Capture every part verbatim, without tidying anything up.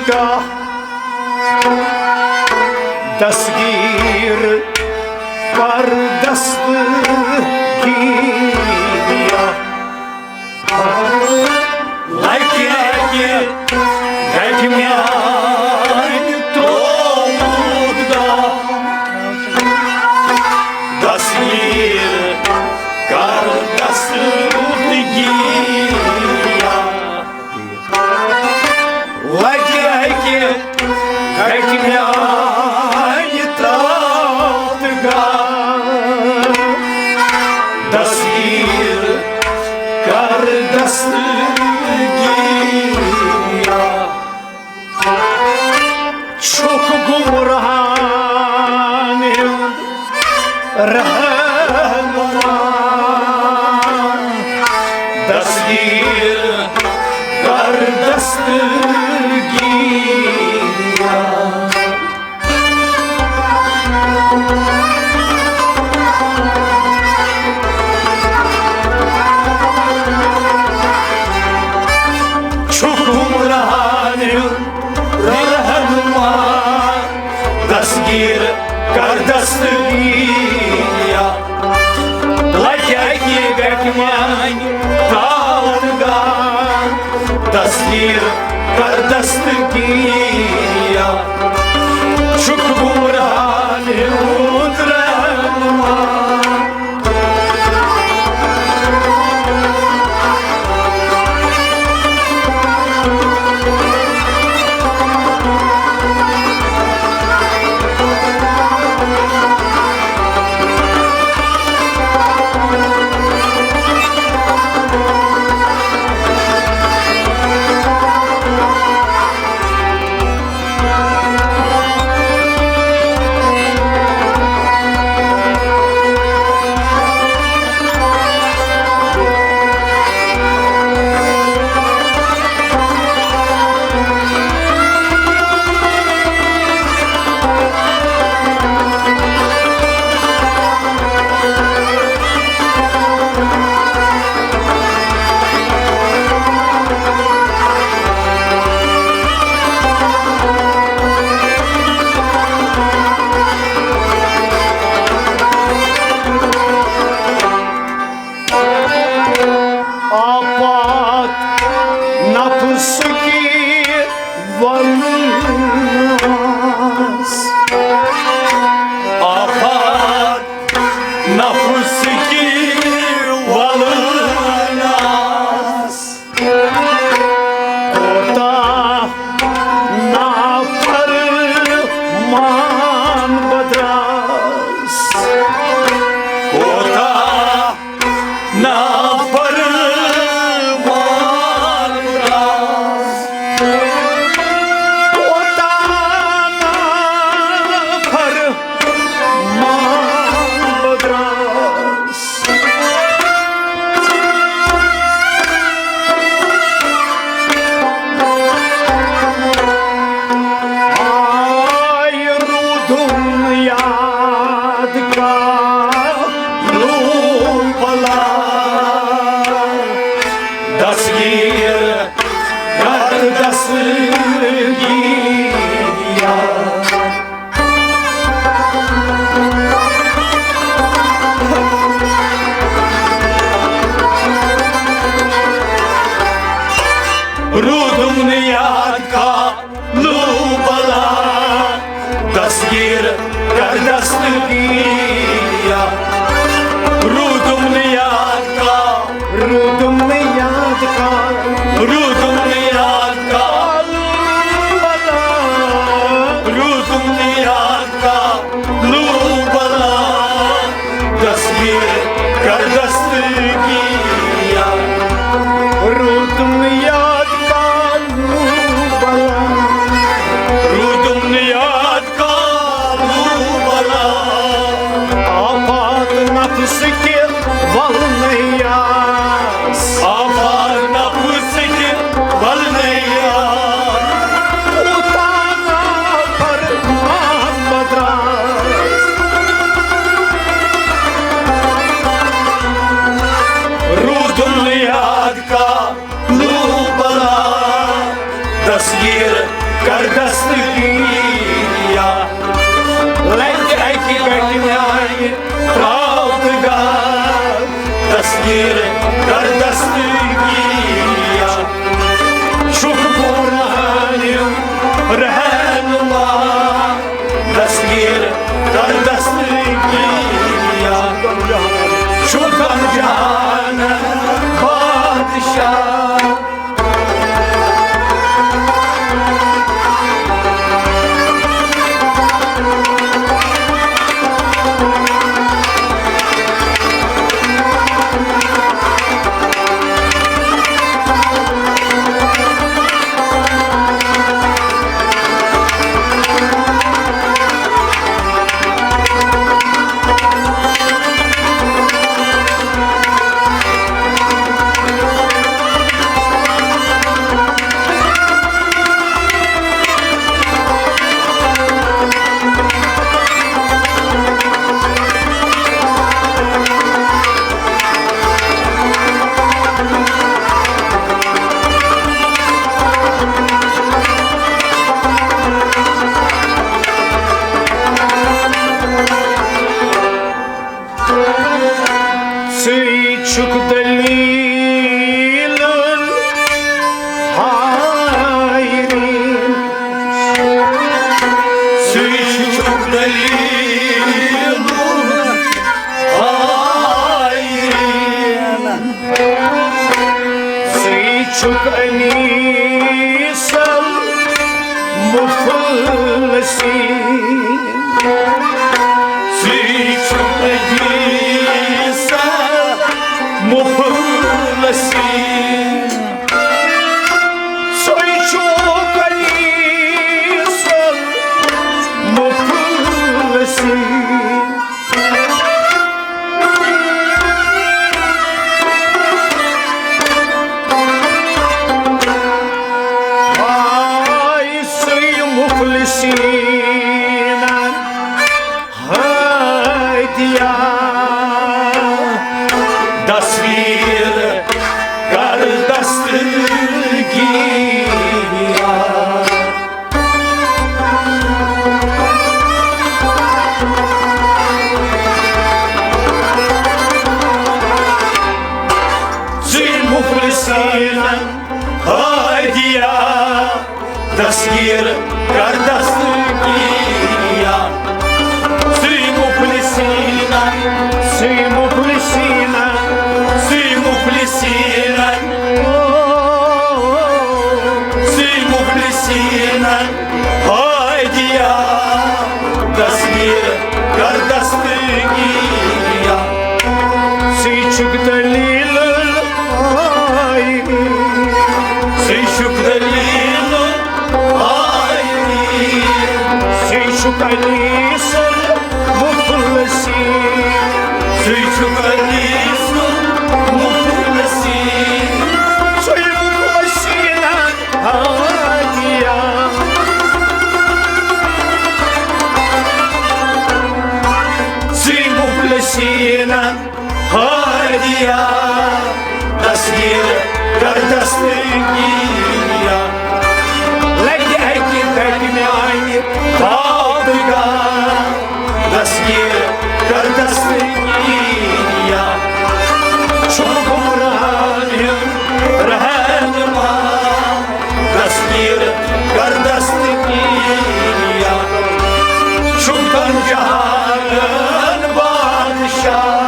گاہ دستگیر کر دستگیریا۔ لگہِ اکہِ گٹہِ میانہِ ترووُت گاہ دستگیر کر دستگیریا۔ لگہِ اکہِ گٹہِ میانہِ ترٛاوُت گاہ دستگیر کر دستگیریا۔ چھُکھ گمراہن ہُنٛد رہنما، دستگیر کر دستگیریا۔ چھُکھ گمراہن ہُنٛد رہنما، دستگیر کر دستگیریا۔ لگہِ اکہِ گٹہِ میانہِ ترٛاوُت گاہ دستگیر کر دستگیریا۔ چھُکھ گمراہن ہُنٛد رہنما۔ آفات نفس کی ولنس، آفات نفس کی ولنس۔ کوتاہ نافرمان بدراس، کوتاہ نافرمان بدراس، کوتاہ نافرمان بدراس۔ آے روٗدُم یاد کا لوٗ بلا، دستگیر کر دستگیریا۔ روٗدُم نہٕ یاد کانٛہہ لوٗ بلا، دستگیر کر دستگیریا۔ روٗدُم نہٕ یاد کانٛہہ، روٗدُم نہٕ یاد کانٛہہ، روٗدُم نہٕ یاد کانٛہہ لوٗ بلا، روٗدُم نہٕ یاد کانٛہہ لوٗ بلا، دستگیر کر دستگیریا۔ روٗدُم نہٕ یاد کانٛہہ لوٗ بلا، روٗدُم نہٕ یاد کانٛہہ لوٗ بلا، کر دستگیری یا لگہِ اکہِ گٹہِ میانہِ تراو تہٕ گاو۔ دستگیر کر دستگیری یا چھُکھ برہان رہنما۔ دستگیر کر دستگیری یا چھُکھ جہان بادشاہ۔ ژٕے چھُکھ دٔلیٖلَن حٲرِم۔ ژٕے چھُکھ دٔلیٖلَن حٲرِم۔ ژٕے چھُکھ انیسل مفلسین۔ ژٕے چھُکھ انیسل مفلسین۔ ژٕے چھُکھ انیسل مفلسین۔ آے سُے مُفلِسیٖنَن ہدیہ، دستگیٖر کر دستگیٖریا۔ ژٕے مُفلِسیٖنَن ہدیہ، دستگیٖر کر دستگیٖریا۔ ژٕے مُفلِسیٖنَن، ژٕے مُفلِسیٖنَن، ژٕے مُفلِسیٖنَن، ژٕے مُفلِسیٖنَن ہدیہ، دستگیٖر کر دستگیٖریا۔ ژٕے چھُکھ دٔلیٖل آیری، ژٕے چھُکھ دٔلیٖل آیری، ژٕے چھُکھ انیسل مُفلِسیٖن، ژٕے چھُکھ انیسل مُفلِسیٖن، ژٕے مُفلِسیٖنَن ہدیہ۔ ژٕے مُفلِسیٖنَن ہدیہ، دستگیٖر کر دستگیٖریا۔ لگہِ اکہِ لٹہِ میانہِ پادگاہ، دستگیٖر کر دستگیٖریا۔ چھُ قرآن ہُنٛد رہنما، دستگیٖر کر دستگیٖریا۔ چھُ کم جہانن بادشاہ۔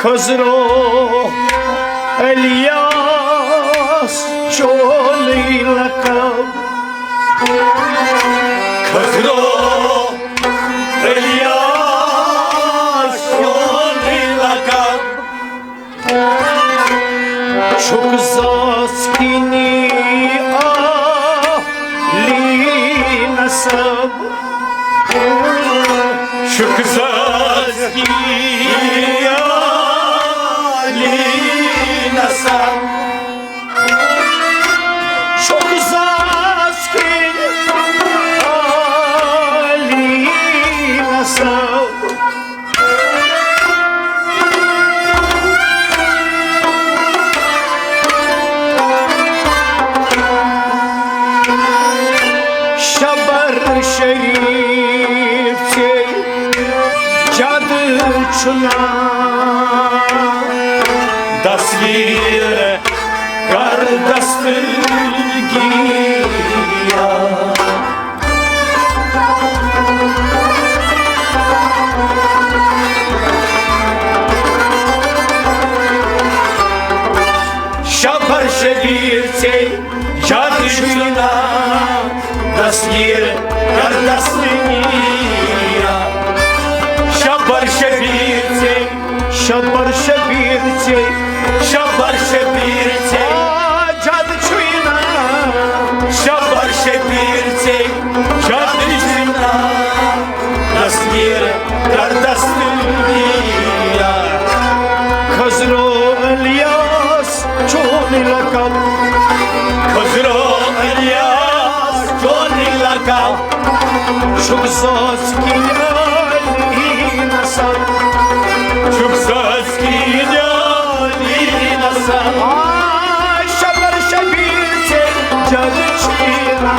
خضرو الیاس چونُے لقب۔ خضرو الیاس چونُے لقب۔ چھُکھ زٲژ کِنی عالی نسب۔ چھُکھ زٲژ کِنی عالی نسب۔ چھُکھ زٲژ کِنی عالی نسب۔ شبر شریف ژے جد چھُنا دستگیر کر دستگیریا۔ شبر شبیر ژے جد چھُنا دستگیر کر دستگیریا۔ شبر شبیر ژے شبر شبیر ژے شبر شبیر ژے جد چھُے نا۔ شبر شبیر ژے جد چھُے نا دستگیر کر دستگیریا۔ خضرو الیاس چونُے لقب۔ خضرو الیاس چونُے لقب۔ چھُکھ زٲژ کِنۍ عٲلی نسب۔ چھُکھ زٲژ کِنۍ عٲلی نسب۔ آ، شبر شبیر ژے جد چھُے نا۔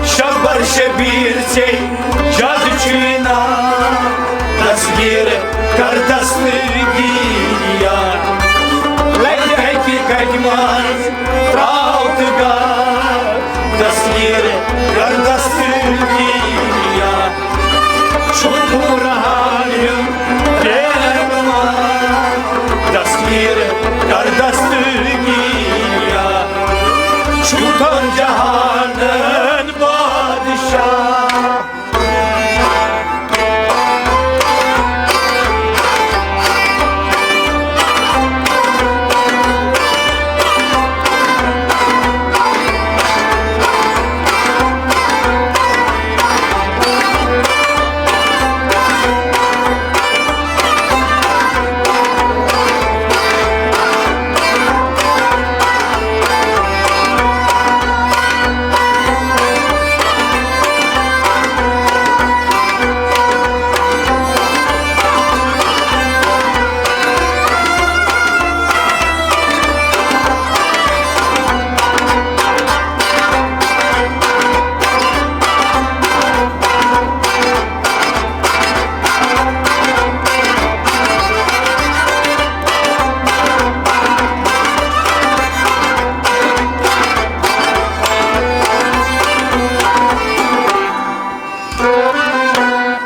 شبر شبیر ژے جد چھُے نا دستگیر کر دستگیریا۔ لگہِ حقیقت منٛز تراو تہٕ گار دستگیر کر دستگیریا۔ چھُ پوٗرٕ حال ہیوٚن پرٛیرما دستگیر کر دستگیریا۔ چھُ دۄن جہانن بادشاہ۔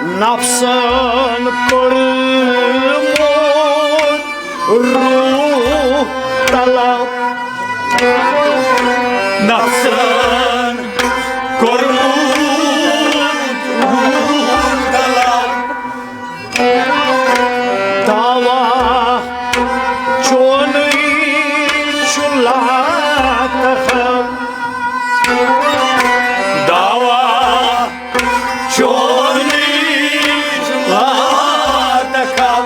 نفسن کوٚرمُت روح طلب۔ نفسن کوٚرمُت روح طلب۔ دعوا چونُے چھُ لاتخم۔ دعوا چونُے چھُ لاتخم۔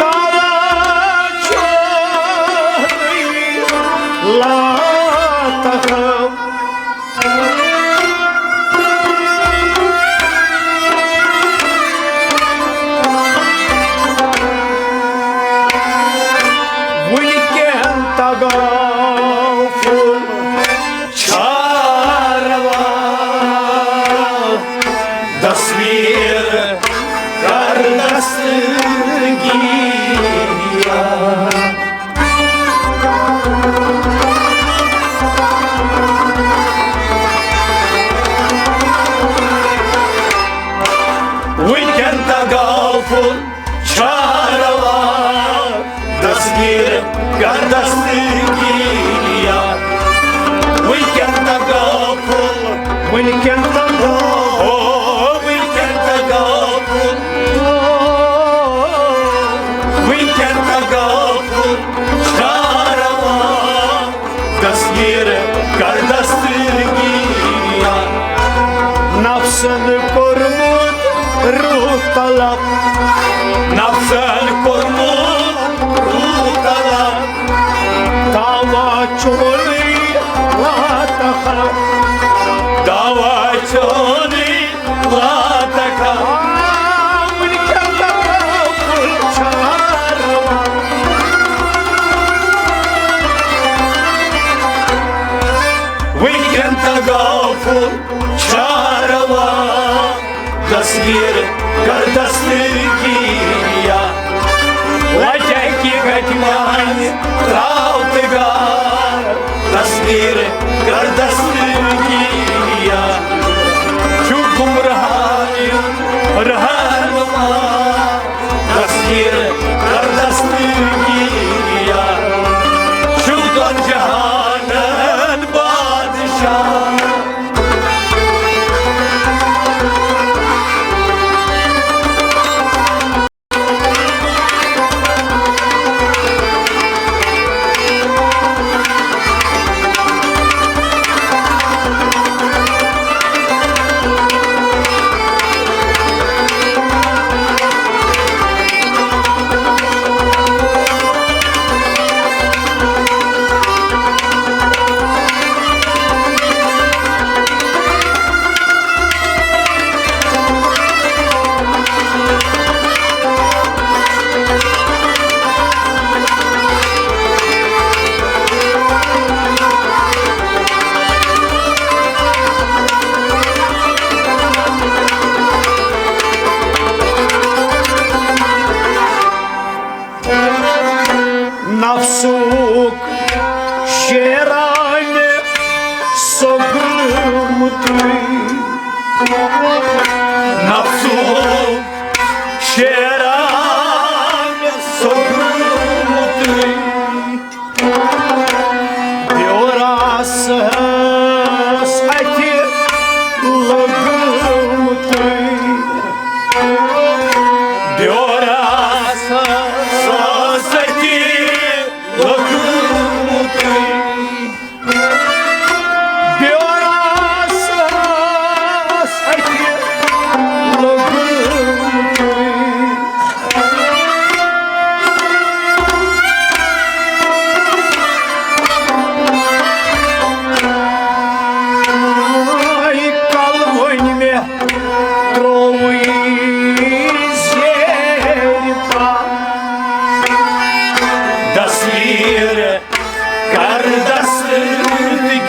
دعوا چونُے دستگیریا۔ وٕنکٮ۪ن تگاو پھُل، وٕنکٮ۪ن تگاو، او، وٕنکٮ۪ن تگاو پھُل، او، وٕنکٮ۪ن تگاو پھُل، شاروا۔ دستگیر کر دستگیریا۔ نفسن کوٚرمُت روح طلب، نفسن کوٚرمُت روح طلب، دعوا چونٕے لا تخف، دعوا چونٕے لا تخف۔ وٕنکٮ۪ن تگاو پھُل، شاروا۔ وٕنکٮ۪ن تگاو پھُل، شاروا۔ دستگیر کر دستگیریا۔ لٹہِ کہِ گٹہِ میانہِ تراو تہٕ گار۔ دستگیر کر دستگیریا۔ چھُ گمراہن ہُنٛد رہنما۔ دستگیر کر دستگیریا۔ چھُ دۄن جہانن بادشاہ۔ نفسُک شیرانہِ سوٚگمُتُے۔ نفسُک شیرانہِ سوٚگمُتُے۔ بیوراسس اَتھِ لوٚگمُتُے۔ بیوراسس اَتھِ لوٚگمُتُے۔ بیوراسس اَتھِ لوٚگمُتُے۔ کل وۄنۍ مےٚ ترووُے زیرِ پا۔ دستگیر کر دستگیریا۔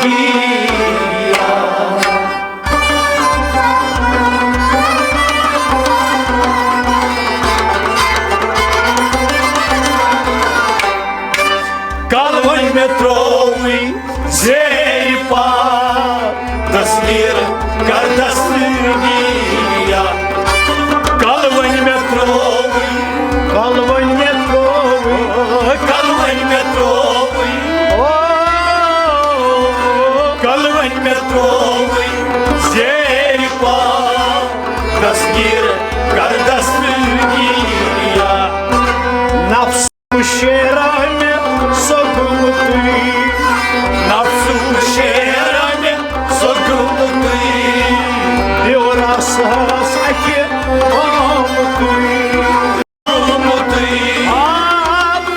کل وۄنۍ مےٚ ترووُے زیرِ پا۔ دستگیر کر دستگیریا۔ کل وۄنۍ مےٚ ترووُے۔ کل وۄنۍ مےٚ ترووُے۔ کل وۄنۍ مےٚ ترووُے۔ او۔ کل وۄنۍ مےٚ ترووُے زیرِ پا۔ دستگیر کر دستگیریا۔ نفس شیرانہِ سوٚگمُتُے۔ نفسُک شیرانہِ سوٚگمُتُے۔ بیوراسس اَتھِ آمُتُے۔ آ،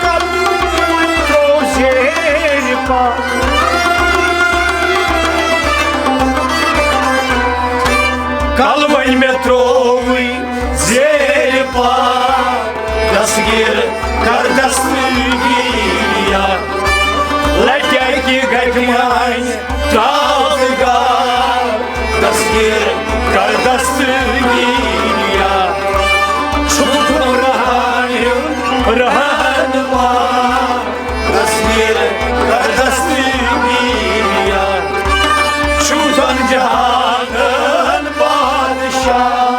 کل وۄنۍ مےٚ ترووُے زیرِ پا۔ کل وۄنۍ مےٚ ترووُے زیرِ پا۔ دستگیر کر دستگیریا۔ لٹہِ کہِ گٹہِ میانہِ تراو تہٕ گار۔ دستگیر کر دستگیریا۔ چھُ گمراہن ہُنٛد رہنما۔ دستگیر کر دستگیریا۔ چھُ دۄن جہانن بادشاہ۔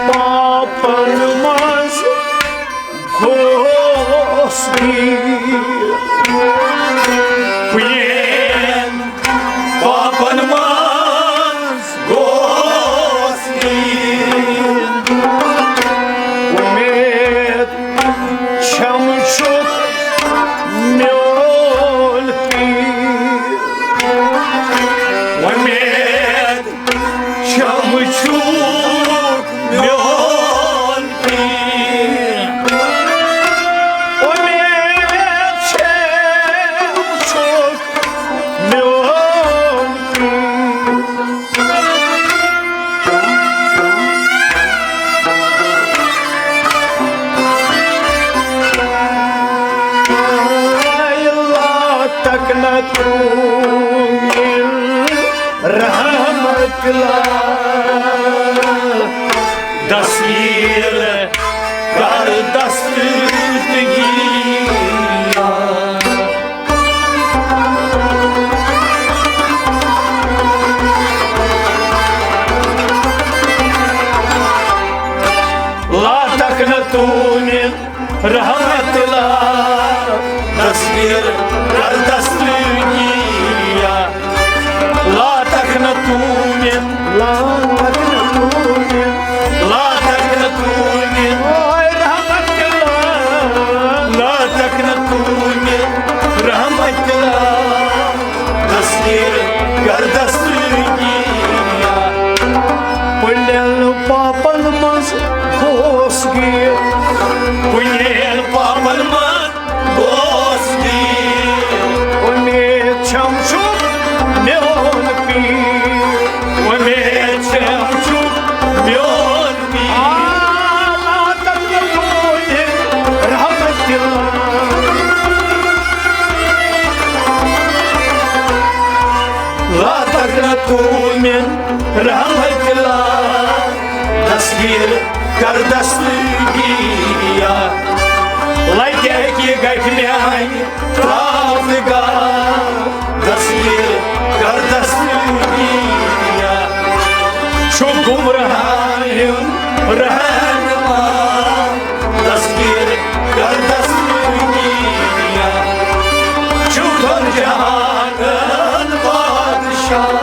پاپن منٛز گوس گیٖر۔ پُیین پاپن منٛز گوس گیٖر۔ اُمید چھم چھُکھ میون پیٖر۔ اُمید چھم چھُکھ میون پیٖر۔ اُمید چھم چھُکھ میون پیٖر۔ لا تقنطوا من رحمة الله، دستگیر کر دستگیر۔ لا تقنطوا من رحمة الله، دستگیر کر دستگیر۔ لا تقنطوا من، لا تقنطوا من، لا تقنطوا من، لا تقنطوا من رحمة الله، دستگیر کر دستگیر۔ پُلین پاپن منٛز گوس گیٖر۔ پُلین پاپن منٛز گوس گیٖر۔ اُمید چھم چھُکھ میون پیٖر۔ اُمید چھم چھُکھ میون پیٖر۔ آ، لا تقنطوا من رحمة الله۔ لا تقنطوا من رحمة الله، دستگیر کر دستگیر۔ لگہِ اَکہِ گٹہِ میانہِ ترٛاونہٕ گاہ، دستگیر کر دستگیر۔ چھُ گمراہن ہُنٛد رہنما، دستگیر کر دستگیر۔ چھُ دۄن جہانن بادشاہ۔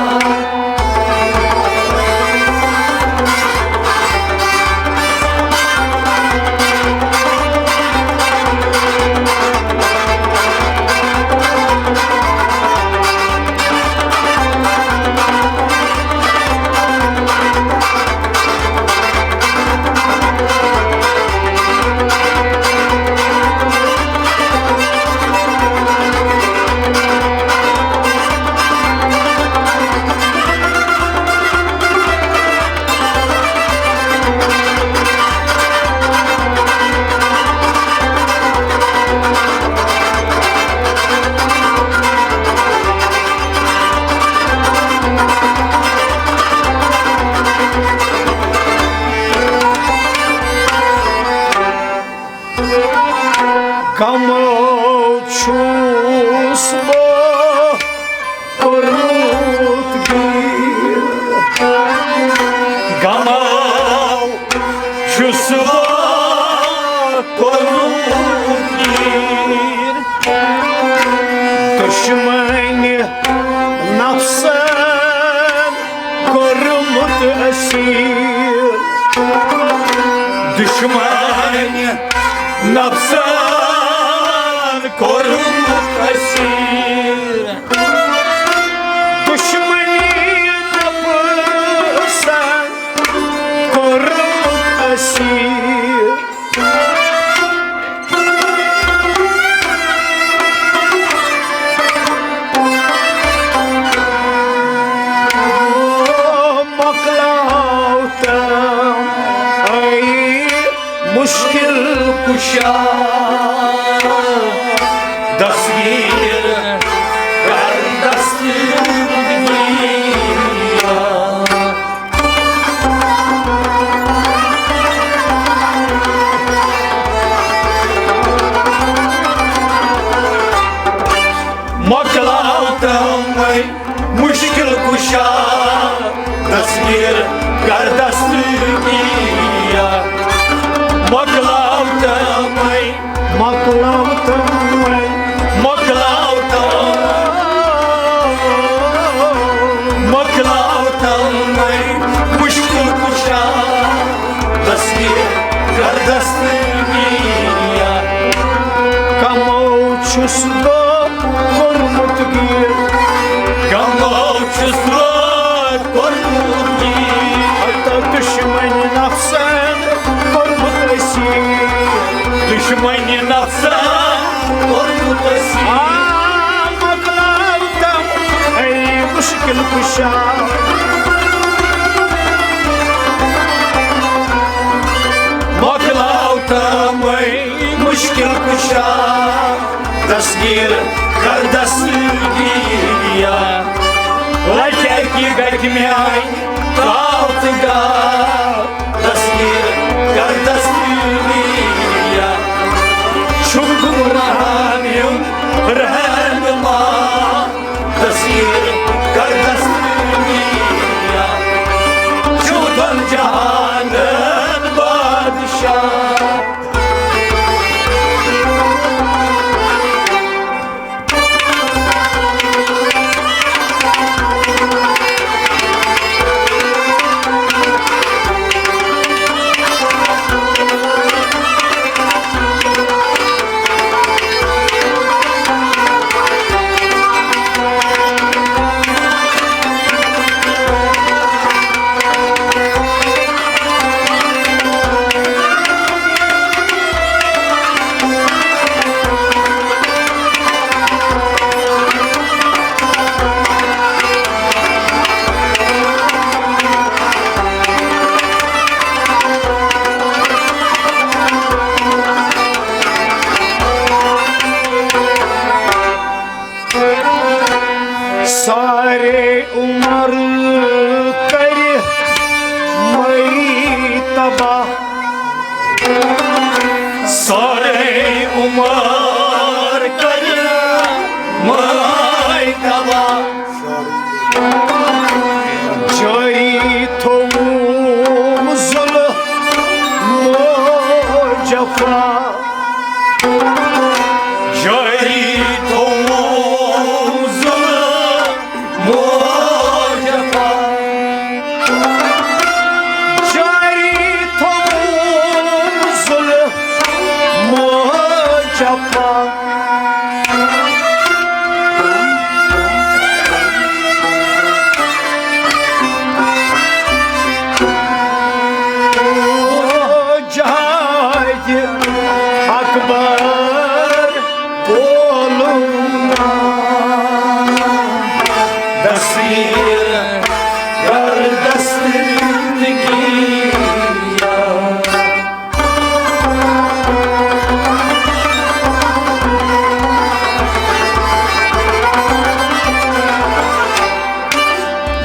کمو چھُس بہٕ کوٚرمُت گیٖر۔ غمو چھُس بہٕ کوٚرمُت گیٖر۔ دُشمنہِ نفسن کوٚرمُت اسیٖر۔ دُشمنہِ نفسن کوٚرمُت اسیٖر۔ دُشمنہِ نفسن کوٚرمُت اسیٖر۔ مۄکلاو تم اے مشکل کشا، دستگیر کر دستگیر۔ مۄکلاو تمے مشکل کشا، دستگیر کر دستگیر۔ چھُس بہٕ کوٚرمُت گیٖر۔ غمو چھُس بہٕ کوٚرمُت گیٖر۔ ہتا دُشمنۍ نفسن کوٚرمُت أسیٖر۔ دُشمنۍ نفسن کوٚرمُت أسیٖر۔ آ، مۄکلاو تم اے مُشکِل کُشا۔ مۄکلاو تم اے مُشکِل کُشا۔ دستگیر کر دستگیریا۔ لٹہِ اکہِ گٹہِ میانہِ کاو تہٕ گاو۔ دستگیر کر دستگیریا۔ چھُم گمراہن ہُنٛد رہنما۔ دستگیر کر دستگیریا۔ چھُ دۄن جہانن بادشاہ۔ سارے عمر کرِ مئی تباہ۔ سارے عمر کرِ مئی تباہ۔ جاری تھووُم ظلم و جفا۔ جاری تھووُم ظلم و جفا۔ جاری تھووُم ظلم و جفا۔ جہادِ اکبر بولُم نا، دستگیر کر دستگیریا۔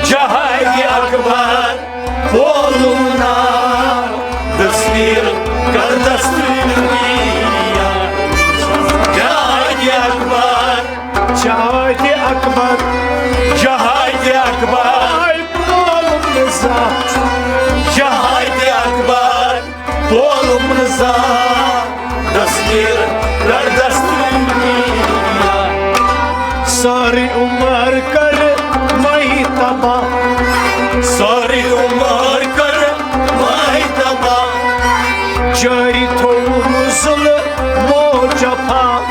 جہادِ اکبر بولُم نا، دستگیر کر دستگیریا۔ جہادِ اکبر، جہادِ اکبر، جہادِ اکبر بولُم نہٕ زانٛہہ۔ جہادِ اکبر بولُم نہٕ زانٛہہ، دستگیر کر دستگیریا۔ ساری عمر کر مئی تباہ۔ ساری عمر کر مئی تباہ۔ جاری تھووُم ظلم و جفا۔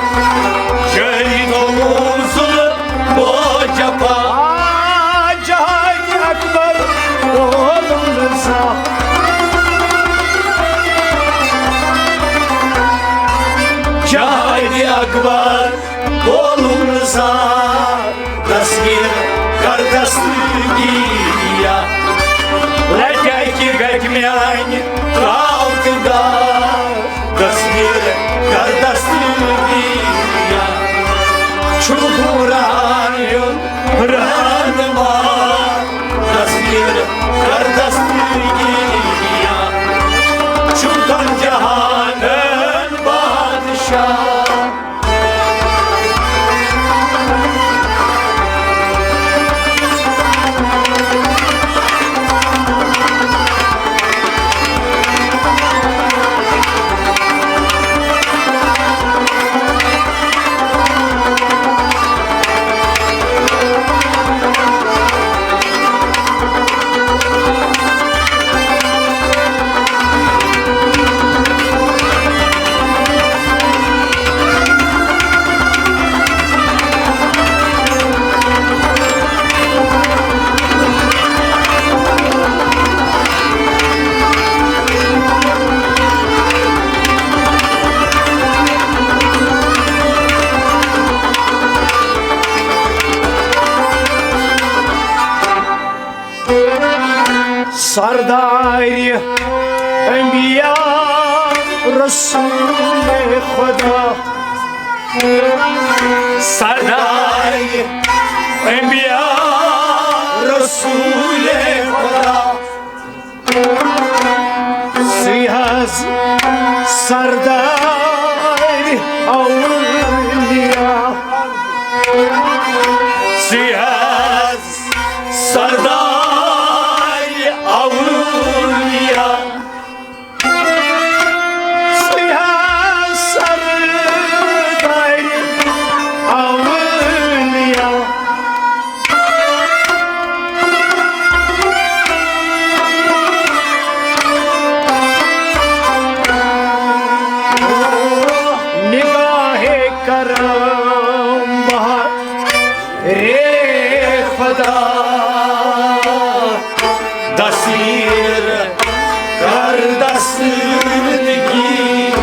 جاری تھووُم ظلم و جفا۔ آ، جہادِ اکبر بولُم نہٕ زانٛہہ۔ جہادِ اکبر بولُم نہٕ زانٛہہ، دستگیر کر دستگیریا۔ لٹہِ اکہِ گٹہِ میانہِ ترٛاو تہٕ گاو، دستگیر کر دستگیریا۔ چھُ گمراہن ہُنٛد رہنما، دستگیر کر دستگیریا۔ چھُ دۄن جہانن بادشاہ۔ سردار انبیاء رسول خدا، سردار انبیاء رسول خدا، سُے حظ سردار اولیاء، سُے حظ سردار اولیاء، سُے حظ سردار اولیاء۔ نگاہ کرم بہر خدا، دستگیر کر دستگیر۔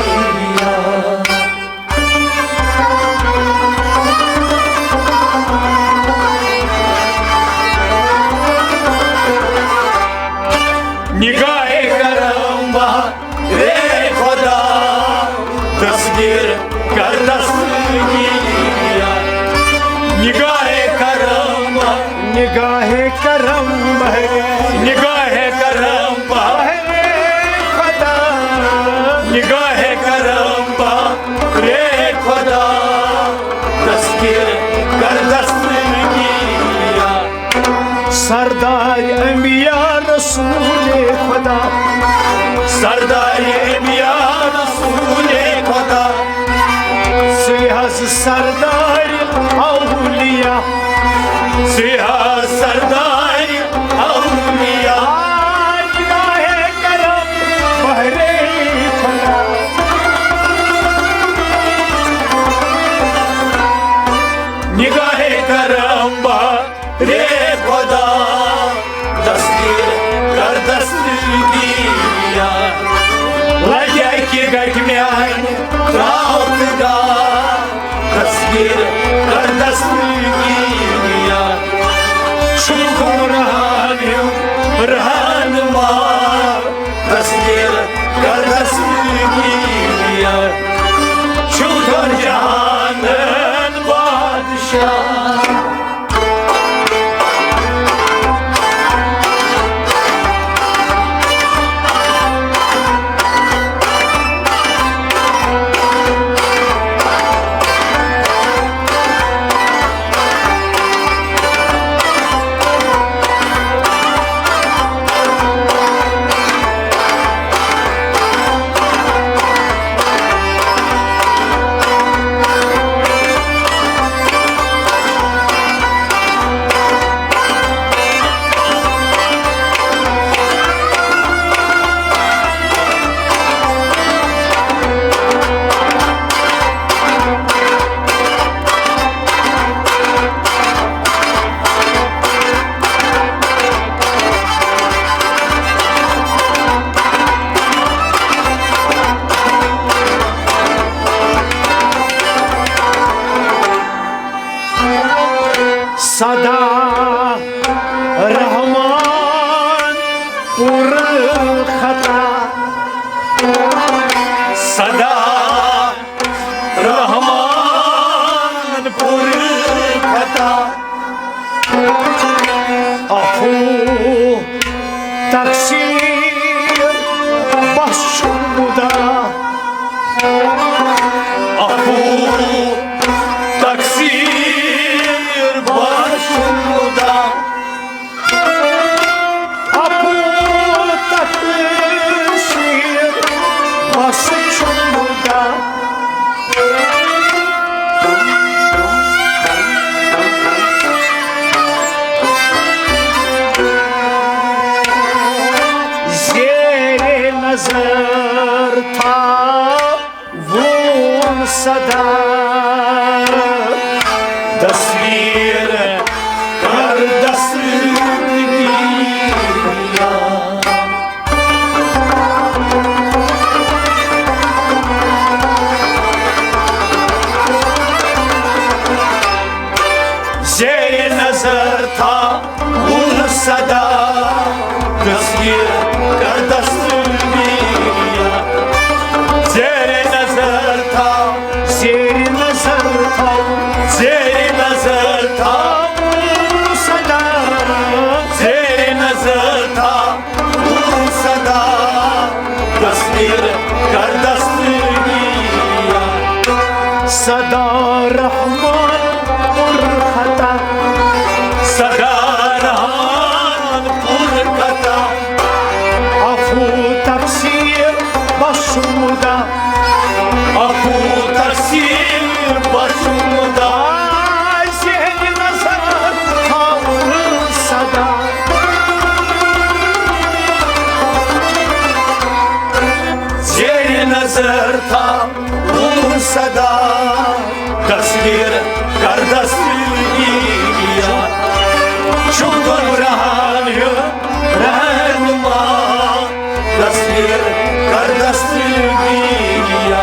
نگاہ کرم بہر خدا، دستگیر کر دستگیر۔ نگاہ کرم بہر، نگاہ کرم بہر، نگاہ کرم بہر خدا، نگاہ کرم بہر خدا، دستگیر کر دستگیر۔ سردار انبیاء رسول خدا، سردار انبیاء رسول خدا، سُے حظ سردار اولیاء، سُے حظ سردار اولیاء۔ نگاہ کرم بہر خدا، نگاہ کرم بہر خدا، دستگیر کر دستگیر۔ لگیا کہ گٹہِ میانہِ تراوت گار، دستگیر کر دستگیر۔ چھُم گمراہن ہُنٛد رہنما، دستگیر کر دستگیر۔ چھُم دۄن جہانن بادشاہ۔ سدا رحمان پُر خطا، سدا رحمان پُر خطا۔ عفو تقصیر بس چھُم مدا۔ عفو تقصیر بس چھُم مدا۔ عفو تقصیر بس چھُم مدا۔ زیر نظر تھاوُن سدا، دستگیر کر دستگیر۔ زیر نظر تھاوُن سدا، دستگیر کر دستگیریا۔ صدا رحمان پر خطا، صدا رحمان پر خطا، عفو تقصیر بشمودا، عفو تقصیر بشمودا۔ زیر نظر تھاوُن صدا، زیر نظر تھاوُن صدا، تصویر کر دستگیریا۔ چھُنہٕ رہن ہیوٚن رہنما، تصویر کر دستگیریا۔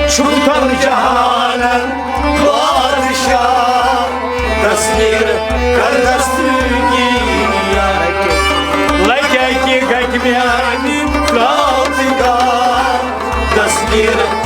چھُنہٕ جہانن بادشاہ، تصویر کر دستگیریا۔ لگے کہ گگمیانی کاوتگا، تصویر